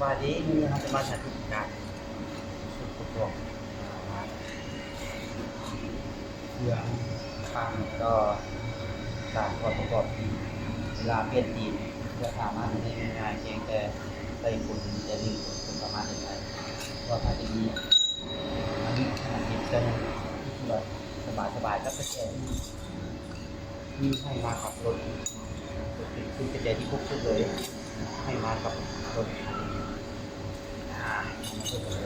ວ່າດີ ມື້ນີ້ເຮົາຈະມາສາທິດການຊຸດປະກອບ ເຄື່ອງພັງ ແລ້ວກໍການຖອດປະກອບທີ່ ເວລາປ່ຽນຕີນ ກໍສາມາດເຮັດໄດ້ງ່າຍໆ ພຽງແຕ່ໃຊ້ຄົນແຕ່ໜຶ່ງຄົນ ກໍສາມາດເຮັດໄດ້. ເພາະວ່າຖ້າຈະມີ ອັນນີ້ ອັນນີ້ກໍຍັງ ທີ່ວ່າສະບາຍໆ ກັບກະແຈທີ່ ທີ່ໃຫ້ມາກັບລົດ ເປັນກະແຈທີ່ຄົບຊຸດເລີຍ ໃຫ້ມາກັບລົດ. ອາ ເຮົາມາເບິ່ງກັນເລີ